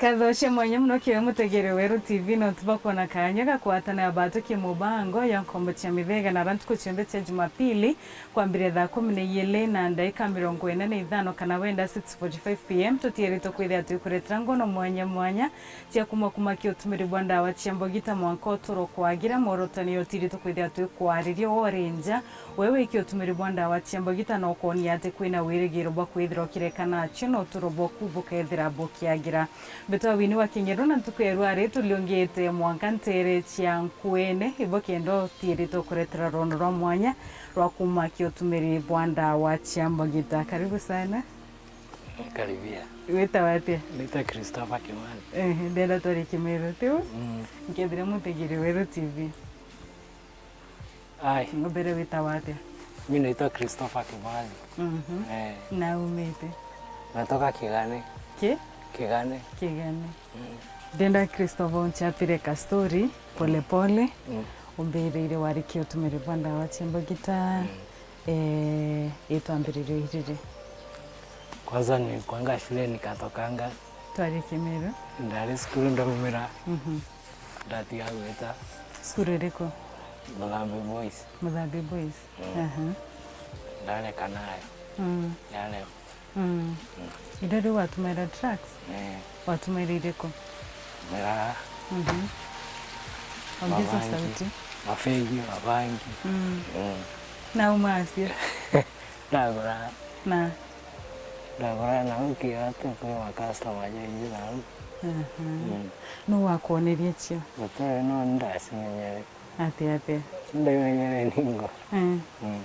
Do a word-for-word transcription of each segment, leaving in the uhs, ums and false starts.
Nkatho cia mwanya mono kiri mutegeri Weru T V nontu bwa kwona kaanya ga kwatana batuki mubango ya nkombo cia mithega na ara ntuku cionthe cia Jumapili, kwambiria thaa kumi na iiri na ndaika mirongo ina na ithano, kana wenda six forty-five P M, tutieritwe kwithia twikuretera ngono mwanya mwanya cia kuma kumakia utumiri bwa ndawa cia mbogita mwanka uturo kwagira, mworotani utiritwe kwithia twikwariria wori nja. We wikia utumiri bwa ndawa cia mbogita na ukonia ati kwina wirigiro bwa kwithira ukireka nacio na uturo bwaku bukethira bukiagira. Mbitwa Winnie wa Kinyeru, na ntuku ya rwari tuliungite mwanka ntere cia Nkuene, ibo kenda utiritwe kuretera rono rwa mwanya rwa kumakia utumiri bwa ndawa cia mbogita. Karibu sana. Karibia. Witawa atia? Nita Christopher Kimani. Ehe, ndenda twari Kimiru, tiu? Mm. Nkethira mutegeri Weru T V. Ai. Mbere witawa atia? Mi naitwa Christopher Kimani. Mhm. Eh. Na umite? Natoka Kigane. Ki? Kigane. Kigane. Mm. Ndenda Christopher unchapire ka story pole pole. Mm. Umbiriire warikia utumiri bwa ndawa cia mbogita. Mm. Eh, itwambiririo iriri. Kwanza nilikwanga shule nikatokanga. Twari Kimiru. Ndari cukuru ndaumira. Mhm. Ndatiga gwita. Cukuru iriku? Muthambi Boys. Muthambi Boys. Mm. Aha. Ndareka nayo. Mm. Yarema. Mm. Mm. Indo riu watumaira drugs? Eh. Watumaira iriku? Mira. Mhm. Ongeza sauti. Mabangi, mabangi, mabangi. Mm. Mm. Na uma acio? Ndagura. Na? Ndagura na ukiga tu kwi ma customer jaingi na u. Aha. Mm. Nu wakwonirie cio? Gutiri no ndacimenyere. Atia, atia? Ndaimenyere ningo. Eh. Mm.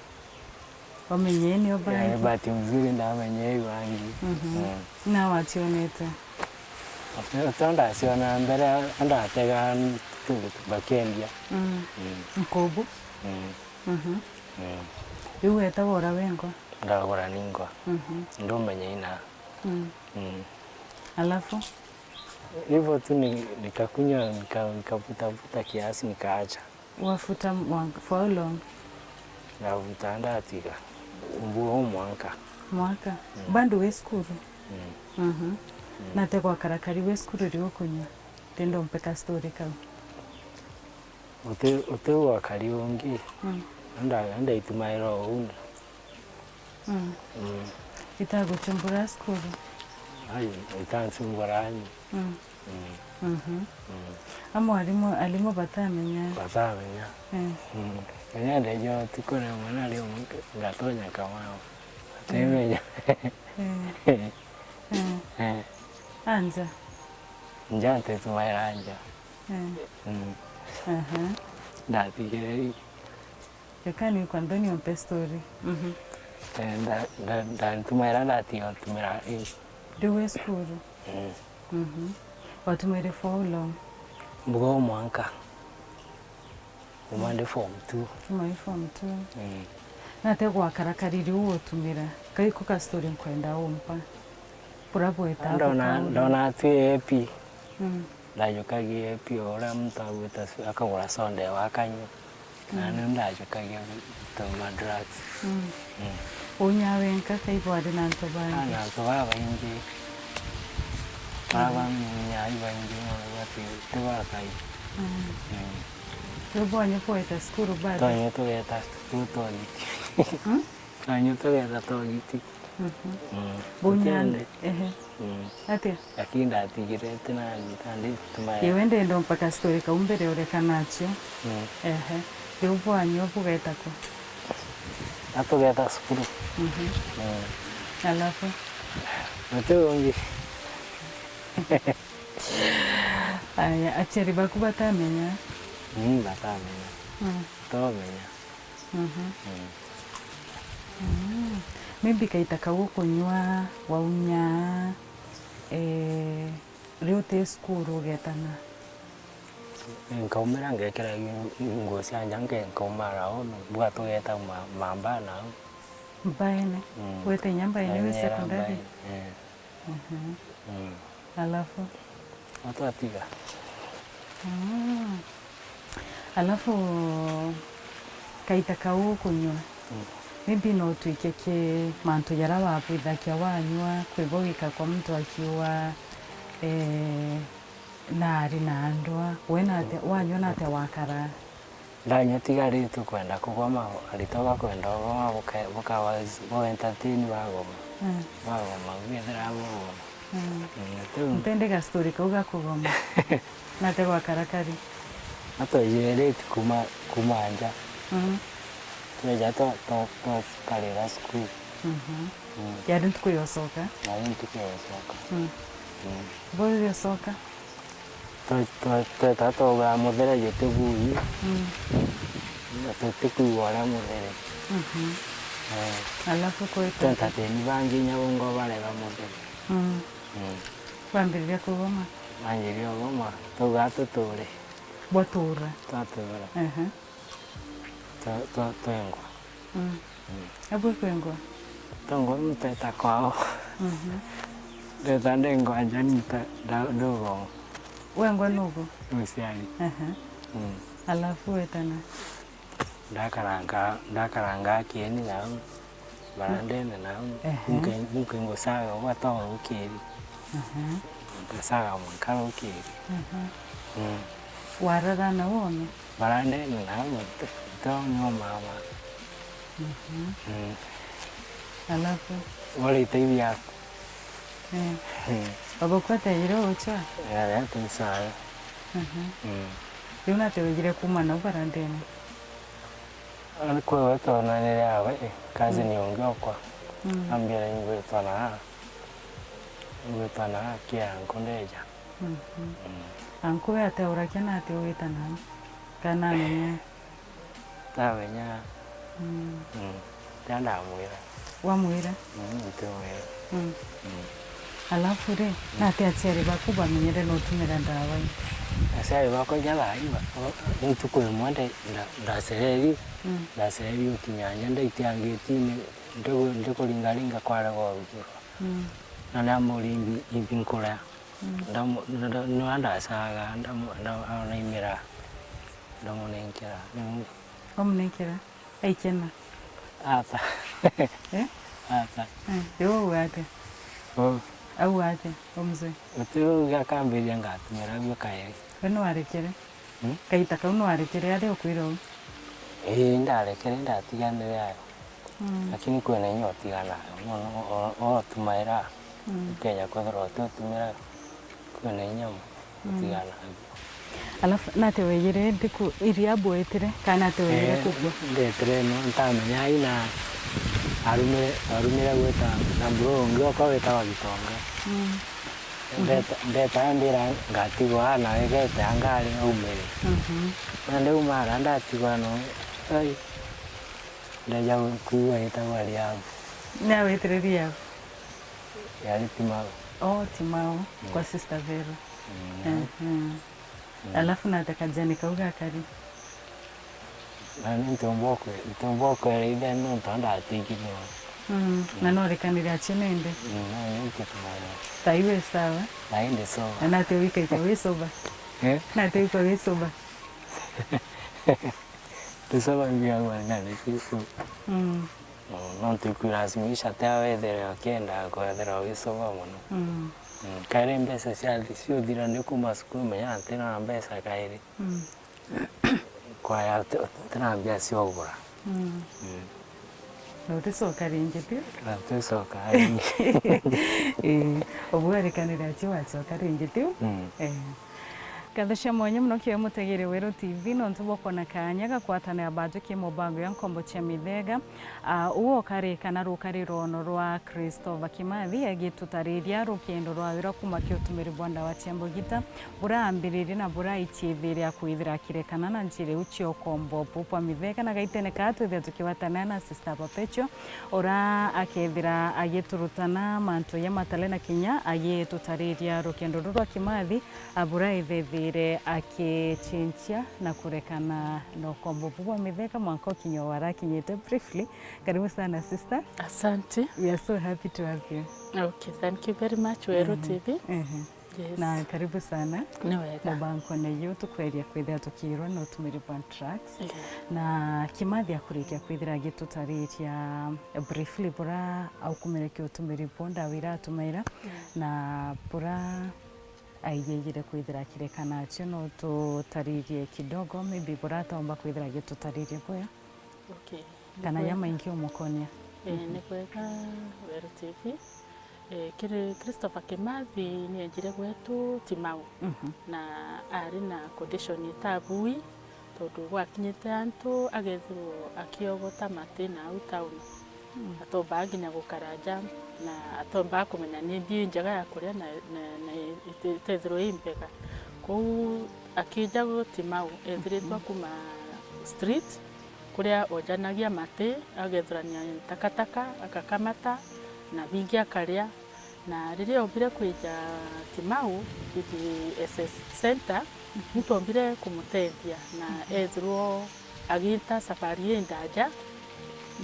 Wamenyere nio bangi? Eh, bahati mzuri ndamenyere bangi. Mhm. Mm. Na wacionete? Ati, ati ndaciona mbere, ndatega tu bakiendia. Mm. Mm. Nkubu? Mm. Mhm. Mm. Riu wetagwa ura wengwa? Ndagura ningwa. Mhm. Ndumenya ina. Mm. Mm. Alafu? Hivyo tu ni-, nikakunywa, nika-, nikavutavuta kiasi, nikaacha. Wafuta mwa-, for how long? Ndavuta ndatiga. Mbuo mwanka. Mwaka? Mm. Bado wi cukuru? Mm. Mhm. Mm. Na te gwakarakari wi cukuru ri ukunywa? Tendo mpeka story kau. Uti, uti gwakari ungi. Mm. Nda-, ndaitumaira uu. Mm. Mm. Itaguchumbura cukuru? Ai, itanchumbura ani. Mm. Mm. Mhm. Mm. A mwarimu, arimu batamenya? Batamenya. Eh. Mm. Kenya ndejo tuko na mwana ari umwe ngatonya kamao. Atemenya. Eh. Eh. Eh. Anja? Nja ntetumaira nja. Eh. Mm. Aha. Ndatigire ri. Reka ni kwantha ni umpe story. Mhm. Eh, nda-, nda-, ndantumaira ndatiga ntumira ri. Riu wi cukuru? Mm. Mhm. Watumaire for how long? Mbuga o mwanka. Kuma ndi form two. Kuma wi form two. Mm. Nate gwakarakari riu utumira? Kaiku ka story nkwenda umpa. Kura bweta ndona, ndona twi A P. Mm. Ndajukagia A P o uria muntu agwita su-, akagura soda ewe akanyua. Na mm, niu ndajukagia tuma drugs. Mm. Mm. Unyaa wenka ka ibwari na antu bangi? Ah, na antu babaingi. Bara mm, banyaa ibaingi mono bati ti bakai. Mm. Mm. Riu bwanyu kweta cukuru bado? Tonye tugeta cukuru twagiti. Mm? Tonye tugeta twagiti. Mhm. Mm. Bunyande. Ehe. Mm. Atia? Lakini ndatigire ti nani, kandi tumaya. Iwe ndenda mpaka story kau mbere ureka nacio. Mm. Ehe. Riu bwanyu bugeta ku? Atugeta cukuru. Mhm. Mm. Alafu? Muti ungi. Aya, aciari baku batamenya? Mm, batamenya. Mm. Tomenya. Mhm. Mm. Mm. Maybe kaita kau ukunywa, waunya, eh, riu uti cukuru ugetana? Nkaumira ngekira nguo cia nja, nke-, nkauma round, bwa tugeta ma-, mambaa nau. Mbaene? Mm. Wete inya mbaene wi secondary? Mbaene, eh. Mhm. Mm. Alafu? Atwatiga. Mm. Alafu, kaita kau ukunywa, mm, maybe no utwike ki mantu jaria wabwithagia wanywa, kwibo wika kwa muntu akiuga, Eh, na ari na ndwaa. We nate, wanyua nate wakara? Ndanyua tiga ari tu kwenda kugoma, aritwa bakwenda ugoma, buka-, bukawa-, bo entertain bagoma. Mm. Bagoma, bwethira bugoma. Mm. Mm, tu- Mpende ga story kau ga kugoma. Nate gwakara kari? Atwaijire late kuma, kuma nja. Mm. Tweja twa-, twa-, twakarira school. Mhm. Mm. Yari ntuku yocoka? Yari ntuku yocoka. Mm. Mm. Bo yocoka? Twe-, twe-, tweta twaugaa muthere jutibui. Mm. Na tutikwigua uria muthere. Mhm. Eh. Alafu kweta? Twentateni bangi inya bungo barega muthere. Mm. Mm. Bambiriria kugoma? Banjiria ugoma, twaugaa tuture. Bwatura? Twatura. Ehe. Twa-, twa-, twengwa. Mm. Mm. Abwe kwengwa? Twengwa nteta kwao. Mhm. Ndeta ndengwa nja nita nda-, ndugoma. Wengwa nugu? Muciari. Aha. Mm. Alafu wetana? Ndakaranga, ndakaranga akieni nau. Barandene nau. Ehe. Nke-, nkengusaga gwatoa ukiri. Aha. Ngasaga mwanka ukiri. Aha. Mm. Warara na wona? Barandene nau, to, to no mama. Mhm. Mm. Alafu? Wari itaithi yaku. Eh. Mm. Baba kwata ira ucha? Ya, ya, tu sawa. Mhm. Mm. Riu nate wejire kuma nau barandene? Ari kwewe twonanire awe, cousin ungi okwa. Mm. Ambira ingwitwa na, ingwitwa na kia nkundeja. Mhm. Mm. Anku we ateurakia na ati ugita nani? Kana amenya? Ndamenya. Mm. Mm. Tia ndamwira. Wamwira? Mm, ntimwira. Mm. Mm. Alafu ri, mm, nati aciari baku bamenyere nutumira ndawa ii? Aciari bakwa inya thaa ii ba-, ba-, ntuku imwe nde-, nda-, ndacereri, mm, ndacereri ukinya nja ndaitia ngetine, ndiku-, ndikuringaringa kwarega urugurwa. Mm. Na ndamuri imbi, imbi nkurea. Mm. Ndamu-, nda-, nda-, niwe ndacaga, ndamu-, nda-, naimira, ndamunenkera. Mm. Wamunenkera? Aikena? Aca. Eh? Aca. Eh, yo au atia? Oh. Au atia, o mzee? Uti uga akambiria ngatumira bio kairi. We nwarekere? Hmm? Kaita kau nwarekere ari ukwira uu? Ii, ndarekere, ndatiganire ayo. Mm. Lakini kwina inya utiganaga mono, o-, o-, otumaira, mm, ukenya kwithirwa uti utumira, kwina inya, mm, utiganaga. Alafu, nate wejire ndiku iria bwetire, kana nate wejire, eh, kugua? Ndetire no, ntamenya aina arumire, arumire gwita na bro ungi okwa witawa Gitonga. Mm. Ndeta, ndeta ambira ngatigwa na wegete angari aumire. Mhm. Na ndiumaga ndatigwa no, ai. Ndeja kwigua itagwa Riabu. Ni awitire Riabu? Yari Timau. Oh, Timau. Mm. Kwa Sister Vera. Mm. Mhm. Mm. Alafu nate kajani kau gakari? Na ni ntiumba ukwe-, ntiumba ukwera ithe nontu andatigirwe. Mm. Na, mm, norikanire acio nende? Mm, na ni ntikumanya. Taiwe sawa? Na indi soba. Na nate wikaikwa wi soba? Eh? Nate wikaikwa wi soba? Tusaba ngiagwa ngari kiku. Mm. Mm, nontu ikulazimisha tia wethire ukienda kwethira ugisoma mono. Mm. Mm, kairi mbeca cia, ciuthira ndi kuma cukuru menya ntina mbeca kairi. Mm. Kwaya ti-, ntina mbia cia ugura. Mm. Mm. Na uticoka ringi tiu? Na uticoka ringi. Ii, ubwarikanire acio wacoka ringi tiu? Mm. Eh. Ngatho cia mwanya mono kiwe mutegeri Weru T V nontu bwa kwona kaanya ga kwatanira baju ki mubango ya nkombo cia mithega. Ah, uu ukarikana rukari rwono rwa Christopher Kimathi agitutariria rukendo rwawe rwa kuma ki utumiri bwa ndawa cia mbugita buraambiririe na buraichithiria kwithira akirekana na njira iu cia ukombo bu bwa mithega. Na gaitene kaa twithia tukiwatanira na Sister Perpetual, ura akethira agiturutana mantu ya matale na kinya agitutariria rukendo ruru rwa Kimathi, abura ethethire akichinchia na kurekana na ukombo bu bwa mitheka mwanka ukinya warakinyite briefly. Karibu sana, sister. Asante. We are so happy to have you. Okay, thank you very much, Weru T V. Ehe. Yes. Na karibu sana. Ni wega. Mubanko na yo tukweria kwithira tukirwa na utumiri bwa drugs. Yes. Na Kimathi akurikia kwithira agitutariria briefly bura aukumire ki utumiri bwa ndawa ira atumaira, mm, na bura aiyaigire kwithira akireka nacio, no tutaririe kidogo, maybe burata omba kwithira agitutariria bwega. Okay. Kana ya maingi umukonia. Eh, ni bwega, Weru T V. Eh, kiri Christopher Kimathi ni enjire gwetu Timau. Mhm. Na ari na condition itabui, tondu gwakinyite antu agethirwo akiogota mati na au town. Mm. Atombaga nginya gukara nja, na atombaga kumenya ni mbi injega ya kuria na, na, na ite-, itethirwe i mbega. Kwou akija gu Timau, ethiritwe akuma street, kuria ojanagia mati, agethurania takataka, agakamata, na bingi akaria. Na riria ombire kwija Timau, P P S S Center, nitwombire kumutethia, na ethirwo agiita safari indaja,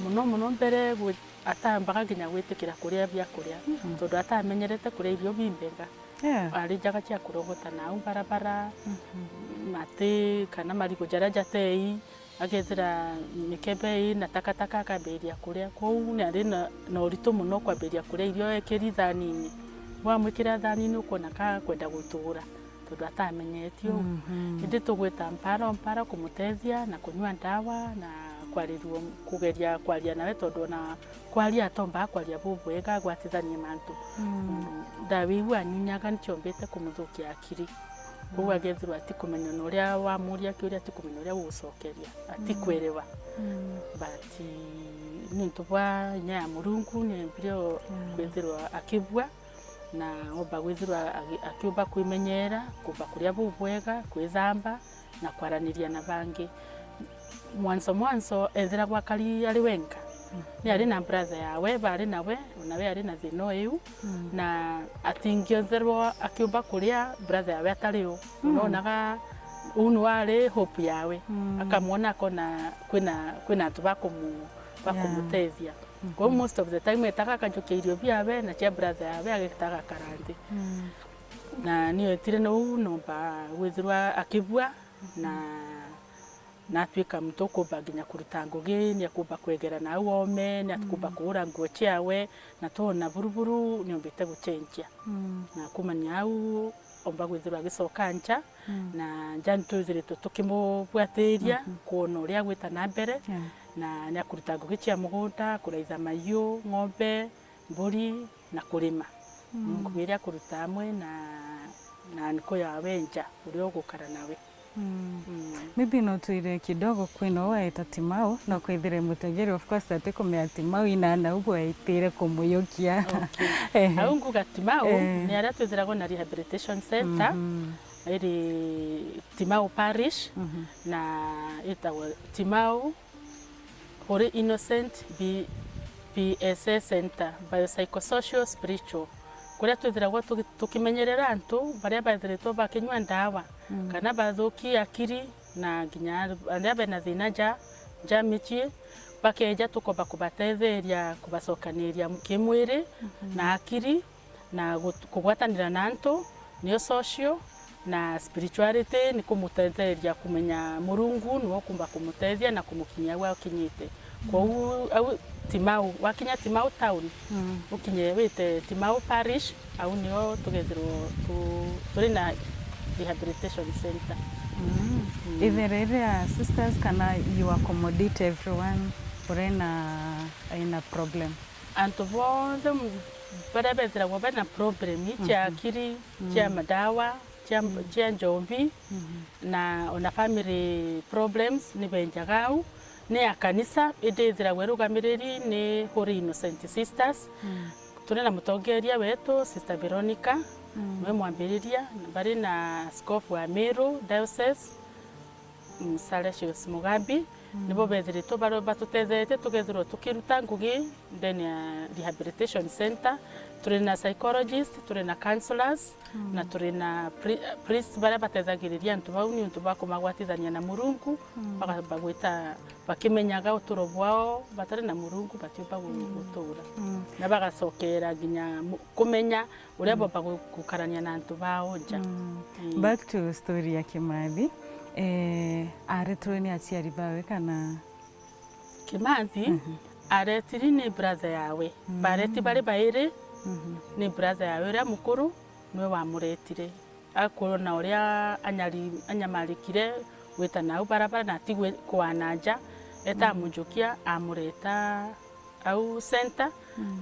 mono mono mbere gwi-, atambaga nginya gwitikira kuria biakuria, tondu atamenyerete kuria irio bimbega. Yeah. Arijaga cia kurogota nau barabara, mati kana marigu jaria jatei, agethira mikebe ii na takataka akambiriria kuria. Kwou ni ari na, na uritu mono kwambiriria kuria irio ekiri thanini. Wamwikira thanini ukwona ka akwenda gutura, tondu atamenyeti uu. Mhm. Indi tugwita mpara o mpara kumutethia na kunyua ndawa na kwarirua, kugeria kwaria nawe, tondu ona kwaria atombaga kwaria bubwega agwatithanie mantu. Mm. Mm, ndawa iu anyunyaga niciombite kumuthukia akiri. Kwou agethirwa atikumenya ona uria wamuria kiuria, atikumenya uria ugucokeria, atikwelewa. Mm. But niuntu bwa inya ya Murungu, niembire o kwithirwa akibua, na omba gwithirwa agi-, akiumba kwimenyera, kumba kuria bubwega, kwithamba, na kwaraniria na bangi. Mwanzo mwanzo ethiragwa akari ari wenka. Mm. Ni ari na brother yawe, bari nawe, nawe ari na thina o iu, mm, na atingionthirwa akiumba kuria brother yawe atari o. Mm. Unonaga uu niwe ari hope yawe. Mm. Akamwona akona kwina, kwina antu bakumu-, yeah, bakumutethia. Mhm. Kwou most of the time etaga akajukia irio biawe na cia brother yawe agitaga akara nthi. Mm. Na nietire nou nomba gwithirwa akibua na, na atwika muntu ukumba nginya kuruta ngugi, ni akumba kwegera nau oome, ni akumba, mm, kuura nguo ciawe, na twona buruburu niombite gucenjia. Mm. Na kumania au, omba gwithirwa agicoka nja, mm, na nja nitwithiritwe tukimubwatiria, mhm, kwona uria agwita na mbere, yeah, na ni akuruta ngugi cia mugunda, kuraitha maiu, ng'ombe, mburi, na kurima. Mm. Nkugeria kuruta amwe na, na anko yawe nja, uria ugukara nawe. Mm. Mm. Maybe no twire kidogo kwina uu waita Timau, no kwithire mutegeri, of course, atikumenya Timau ina na uguo aitire kumuyukia. Okay. Ehe. Au nguga Timau, eh, ni aria twithiragwa na rehabilitation center, mhm, iri Timau Parish, mhm, na itagwa Timau Holy Innocent B-, B S A Center, Biopsychosocial Spiritual, kuria twithiragwa tugi-, tukimenyerera antu baria bethiritwe bakinyua ndawa, mm, kana bathukia akiri, na nginya aria bena thina ja, ja micii, bakeja tukomba kubatetheria, kubacokaniria kimwiri, mhm, na akiri, na gut-, kugwatanira na antu, nio social, na spirituality ni kumutetheria kumenya Murungu niwe ukumba kumutethia na kumukinyia au akinyite. Kwou au Timau, wakinya Timau town, mm, ukinye wite Timau Parish, au nio tugethirwo tu-, turi na rehabilitation center. Mm. Mm. Ithe riria sisters kana you accommodate everyone uria ina, ina problem? Antu bonthe m-, baria bethiragwa bena problem cia, mhm, akiri, cia, mm, madawa, cia, mm, cia njombi, mhm, na ona family problems ni benjaga au. Ni ya kanisa, indi ithiragwa irugamiriri ni Holy Innocent Sisters. Mm. Turi na mutongeria wetu, Sister Veronica, mm, niwe mwambiriria, bari na askofu wa Meru Diocese, mm, Salesius Mugambi, mm, nibo bethiritwe baro-, batutethetie tugethirwa tukiruta ngugi ndene ya rehabilitation center. Turi na psychologist, turi na counselors, mm, na turi na pri-, priests baria batethagiriria antu bau niuntu bwa kumagwatithania na Murungu, mm, bakamba gwita bakimenyaga uturo bwao batari na Murungu batiumba gu-, mm, gutura. Mm. Na bagacokera nginya mu-, kumenya uria, mm, bomba gu-, gukarania na antu bao nja. Mm. Mm. Back to story ya Kimathi. Eh, aretwe ni aciari bawe kana? Kimathi, mhm, aretiri ni brother yawe. Mm. Bareti bari bairi, mhm, ni brother yawe uria mukuru niwe wamuretire. Akwona uria anyari-, anyamarikire gwita nau barabara na ti gwi-, kwana nja, eta amujukia, amureta au center,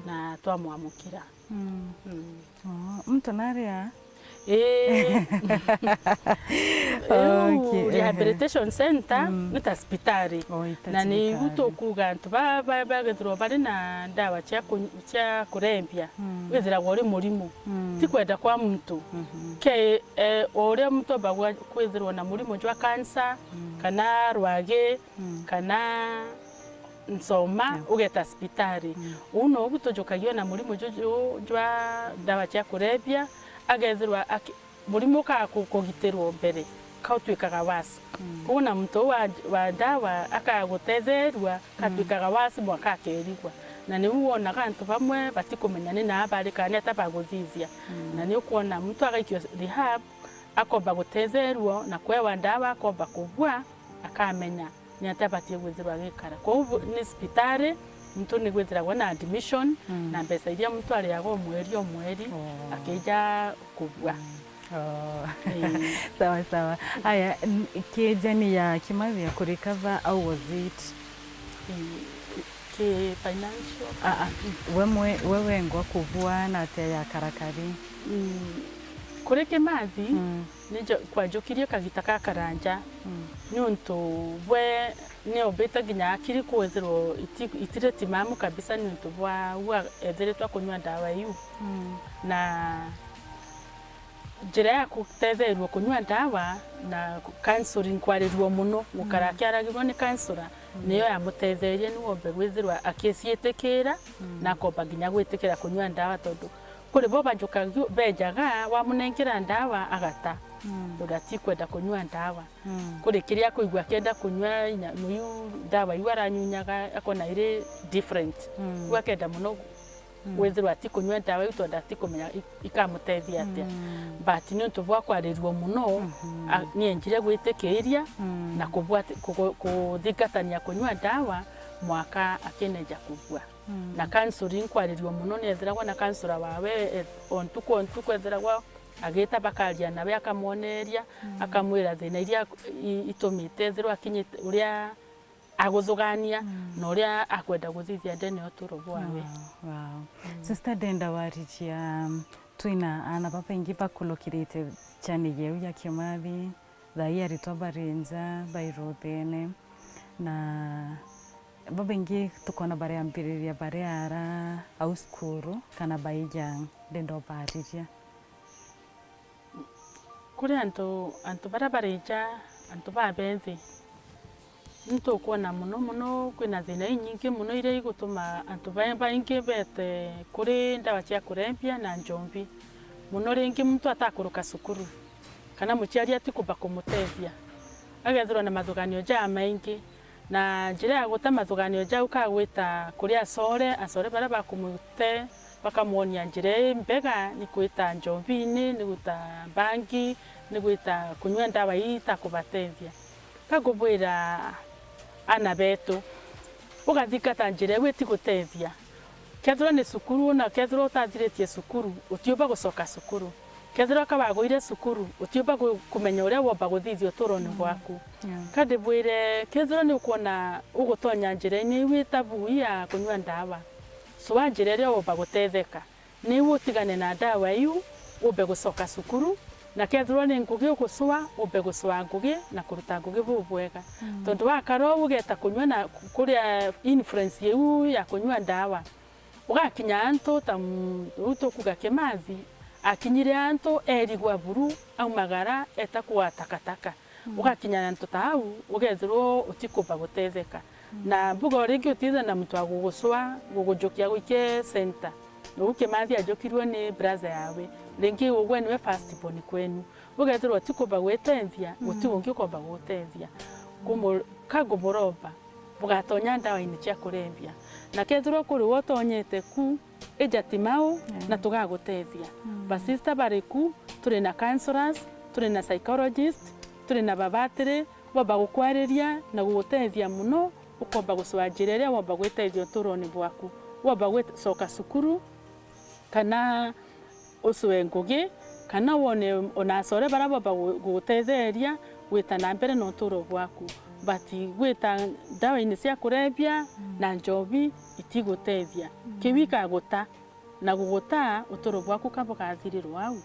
na twamwamukira. Mm. Oh, muntu naria? Ii. Iu okay, ehe. Rehabilitation center ni ta cibitari. Oh, ita na ni iu cibitari. Tukuuga antu ba, ba, bagethirwa bari na ndawa cia ku-, cia kurembia, withiragwa uri murimu. Ti kwenda kwa muntu. Ke, eh, o uria muntu omba gwa-, kwithirwa na murimu jwa cancer, kana rwagi, kana nsoma, ugeta cibitari. Uu nobu tujukagia na murimu juju jwa ndawa cia kurebia, agethirwa aki-, murimu ukaga ku-, kugitirwa mbere, ka utwikaga worse. Koguo na muntu uu wa, wa ndawa akaga gutetheerua, katwikaga worse mwanka akerigwa. Na niu wonaga antu bamwe batikumenya ni naa bari kana ni ata baguthithia. Na ni ukwona muntu agaikio rehab, akomba gutetheerua na kwewa ndawa, akomba kubua, akamenya ni atia abatie gwithirwa agikara. Kwou bu-, ni cibitari, muntu ni gwithiragwa na admission, na mbeca iria muntu ariaga o mweri o mweri, akija kubua. Oh. Ii. Sawa, sawa. Aya, n-, kijani ya Kimathi ya kurecover, how was it? Ii, ki financial? Ah, ah, we mwe-, we wengwa kubua na atia ya karakari? Mm. Kuri Kimathi, ni njo-, kwajukirie kagita gakaranja, niuntu bwe ni ombite nginya akiri kwithirwa iti-, itiri timamu kabisa niuntu bwa uu ethiritwe akunyua ndawa iu. Na njira ya kutetheerua kunyua ndawa na counseling kwarirua mono, gukara akiaragirwa ni counselor, niyo yamutetheerie niu ombe gwithirwa akiciitikira na akomba nginya gwitikira kunyua ndawa, tondu kuri bo bajukagia, bejaga, wamunenkera ndawa, agata. Tondu atikwenda kunyua ndawa. Kuri kiria akwigua akienda kunyua inya, muyu ndawa iu aranyunyaga, akona iri different. Iu akenda mono gwithirwa atikunyua ndawa iu, tondu atikumenya i-, ikamutethia atia. But niuntu bwa kwarirua mono, a-, nienjire gwitikiria na kubwati-, ku-, ku-, kuthingatania kunyua ndawa mwaka akineja kubua. Na counseling nkwarirua mono, ni ethiragwa na counselor wawe, e, o ntuku o ntuku ethiragwa agita bakaria nawe, akamwoneria, akamwira thina iria i-, itumite ethirwa akinyite uria aguthugania, na uria akwenda guthithia ndene ya uturo bwawe. Wow, wow. Sister, ndenda wariria, um, twina aana babaingi bakulukirite channel yeu ya Kimathi, thaa ii aritwa bari nja, bai ruthene, na babaingi tukona bareambiriria bari ara au cukuru kana bai young, ndenda ubariria. Kuri antu, antu baria bari nja, antu babenthi, nitukwona mono mono kwina thina inyingi mono iria igutuma antu ba-, baingi bete kuri ndawa cia kurembia na njombi. Mono ringi muntu atakuruka cukuru, kana muciari atikumba kumutethia, agethirwa na mathuganio jamaingi. Na njira ya guta mathuganio jau ka gwita kuri acore, acore baria bakumute, bakamwonia njira imbega ni gwita njombini, ni gwita mbangi, ni gwita kunyua ndawa iria itakubatethia. Ka ngubwira aana betu, ugathingata njira iu itigutethia. Kethirwa ni cukuru, na kethirwa utathiritie cukuru, utiumba gucoka cukuru. Kethirwa ka wagwire cukuru, utiumba gu-, kumenya uria womba guthithia uturone bwaku. Yeah. Ka ndibwire, kethirwa ni ukwona ugutonya njira-ini iu itabu ya kunyua ndawa, cua njira iria womba gutetheka. Niu utigane na ndawa iu, umbe gucoka cukuru, na kethirwa ni ngugi ugucua, umbe gucua ngugi na kuruta ngugi bubwega. Mm. Tondu wakara uu ugeta kunyua na kuria influence iu ya kunyua ndawa, ugakinya antu ta m-, riu tukuga Kimathi, akinyire antu erigwa buru, aumagara eta kua takataka. Mm. Ugakinya antu ta au, ugethirwa utikumba gutetheka. Mm. Na mbuga o ringi utithira na muntu wa gugucua, gugujukia gwikie center. Uu Kimathi ajukirwe ni brother yawe. Ringi ugwe niwe first born kwenu. Ugethirwa utikumba gwitethia, mm, guti ungi ukomba gutethia. Mm. Kumu-, ka ngumuromba, bugatonya ndawa-ini cia kurembia. Na kethirwa kuri we utonyete ku, ija Timau, yeah, na tugagutethia. Mm. Ba sister bari ku, turi na counselors, turi na psychologist, turi na babatiri, bomba gukwariria na gugutethia mono, ukomba gucua njira iria womba gwitethia uturone bwaku. Womba gwicoka cukuru, kana ucue ngugi, kana wone ona acore bara baba gu-, gugutetheria gwita na mbere na uturo bwaku. But gwita ndawa-ini cia kurebia na njobi itigutethia. Kiu ikaguta, na guguta uturo bwaku ka bugathirirwa au.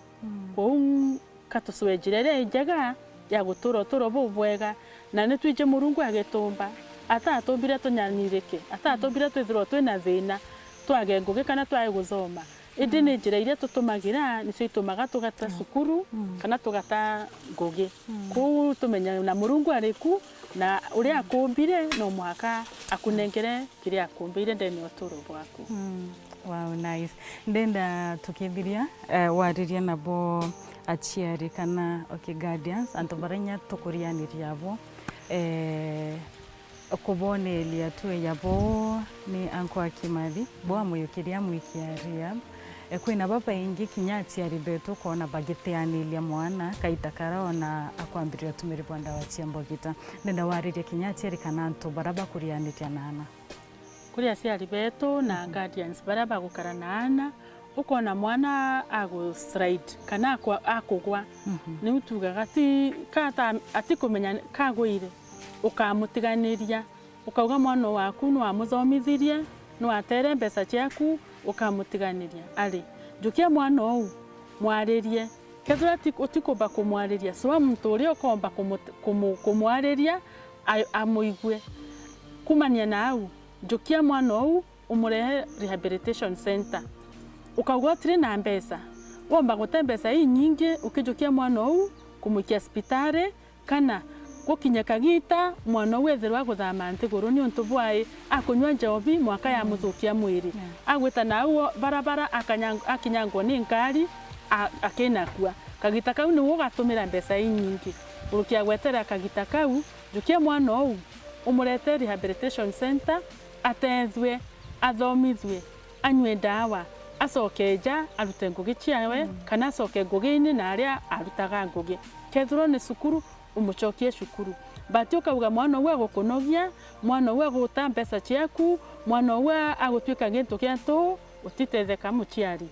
Kwou ka tucwe njira iria injega ya gutura uturo bubwega, na ni twiji Murungu agitumba. Atatumbire tunyanyirike, atatumbire twithirwa twina thina, twage ngugi kana twage guthoma. Indi ni njira iria tutumagira nicio itumaga tugata cukuru kana tugata ngugi. Kwou tumenye na Murungu ari ku, na uria akumbire no mwanka akunengere kiria akumbire ndene ya uturo bwaku. Wow, nice. Ndenda tukithiria, eh, waririe nabo aciari kana, okay, guardians, antu baria inya tukurianiria abo, eh, kuboneria tu yabo ni anko a Kimathi, bo amuyukiria amwikia rehab. Eh, kwina babaingi kinya aciari betu ukona bagitianiria mwana kaita kara ona akwambiriria utumiri bwa ndawa cia mbogita. Ndenda waririe kinya aciari kana antu baria bakurianiria na ana. Kuri aciari betu na guardians baria bagukara na ana, ukona mwana agu slide kana akwa-, akugwa. Niu tugaga ti, ka ata-, atikumenya kagwire, ukamutiganiria. Ukauga mwana waku nwamuthoomithirie, nwateere mbeca ciaku, ukamutiganiria. Ari, njukia mwana uu, mwaririe. Kethirwa ti-, utikumba kumwariria, cua muntu uria ukomba kumu-, kumu-, kumwariria, a-, amuigue. Kumania na au, njukia mwana uu, umurehe rehabilitation center. Ukauga utiri na mbeca, womba gute mbeca inyingi ukijukia mwana uu kumwikia cibitari, kana gukinye kagiita mwana uu ethirwa aguthama nthiguru niuntu bwai akunyua njobi mwaka yamuthukia mwiri. Agwita nau barabara akanyang-, akinyangwa ni ngari a-, akinakua. Kagiita kau niu ugatumira mbeca inyingi. Urukia gweterera kagiita kau, jukia mwana uu, umurete rehabilitation center, atethue, athomithue, anyue ndawa, acoke ja arute ngugi ciawe, kana acoke ngugi-ini na aria arutaga ngugi. Kethirwa ni cukuru, umucokie cukuru. But ukauga mwana uu agukunogia, mwana uu aguta mbeca ciaku, mwana uu a-, agutuika gintu gia ntuu, utitetheka muciari.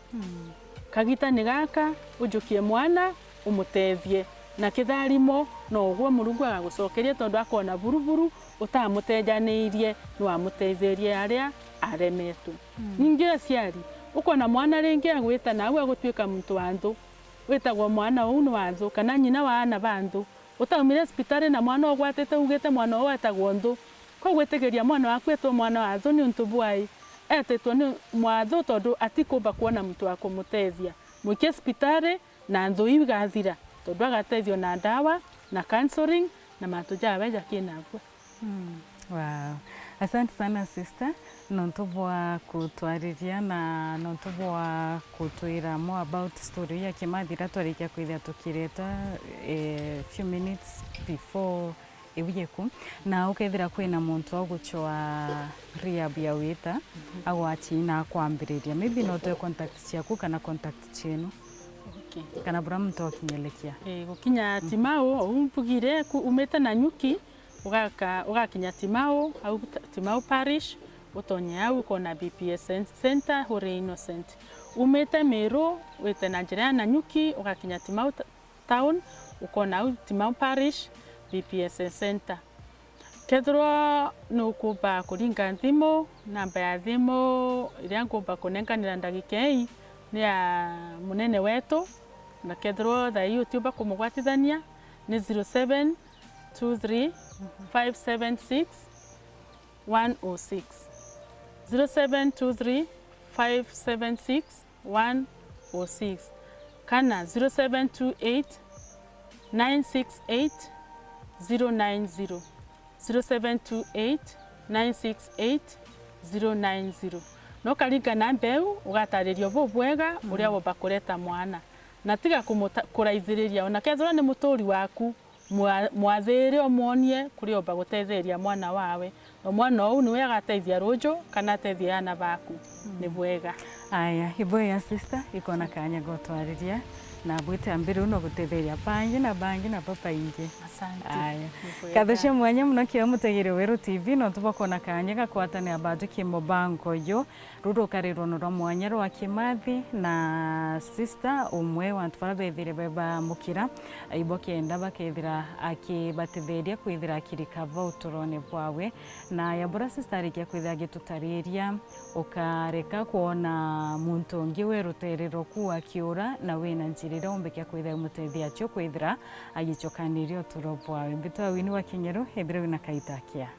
Kagitani gaka, ujukie mwana, umutethie. Na kitharimo, no ugwe Murungu agagucokeria, tondu akona buruburu utamutejaniirie, nwamutetherie aria aremetwe. Ningi aciari, ukona mwana ringi agwita nau agutuika muntu wa nthu, witagwa mwana uu ni wa nthu, kana nyina wa aana ba nthu. Utaumire cibitari na mwana ugwatite ugite mwana uu etagwa nthu. Kwa gwitigiria mwana waku etwe mwana wa nthu niuntu bwai? Etitwe ni mwa nthu tondu atikumba kwona muntu wa kumutethia. Mwikie cibitari na nthu iu igathira, tondu agatethio na ndawa, na counseling, na mantu jawe jakinagua. Wow. Asante sana sister, nontu bwa kutwariria na nontu bwa kutwira more about story ya Kimathi iria twarikia kwithia tukireta, eh, few minutes before iu yeku. Na ukethira kwina muntu aguchwa rehab ya wita, agwachi na akwambiriria. Maybe no twe contact ciaku kana contact cienu. Okay. Kana bura muntu akinyelekia. Eh, gukinya Timau, uu mbugire, ku-, umite Nanyuki, ugaka-, ugakinya Timau, au ta-, Timau Parish, utonye au ukona B P S Cen-, Center, Holy Innocent. Umite Miru, wite na njira ya Nanyuki, ugakinya Timau ta-, Town, ukona au Timau Parish, B P S Center. Kethirwa nukumba kuringa thimu, namba ya thimu iria ngumba kunenkanira ndagika ii ni ya munene wetu, na kethirwa thaa ii utiumba kumugwatithania, ni zero seven two three five seven six one oh six. Zero seven two three five seven six one oh six kana zero seven two eight nine six eight zero nine zero, zero seven two eight nine six eight zero nine zero. No karinga namba iu, ugataririo bubwega uria womba kureta mwana. Na tiga kumuta-, kuraithiriria, ona kethirwa ni muturi waku, mwa-, mwathire umwonie kuria umba gutetheria mwana wawe. Na mwana uu niwe agateithia ruju kana ateithie aana baku. Ni bwega. Aya, ibwega sister, ikona kanya gotwariria. Na bwite ambiri uno gutetheria bangi na bangi na babaingi. Asante. Aya. Katho cia mwanya muno kio mutegeri Weru T V, nontu bwa kwona kanya ga kwatanira batu ki mubango uyu. Ruru ukari runo rwa mwanya rwa kimathi na sister umwe wa antu bara bethire bebamukira, ibo kenda bakethira akibatetheria kwithira akirikava uturone bwawe. Na ya bura sister arikia kwithira agitutariria, ukareka kwona muntu ungi we rutere rwaku akiura na wina njira iria umbikia kwithira umutethia acio kwithira agicokaniria uturo bwawe. Mbitwa Wini wa Kinyeru, ethira wina kaita kia.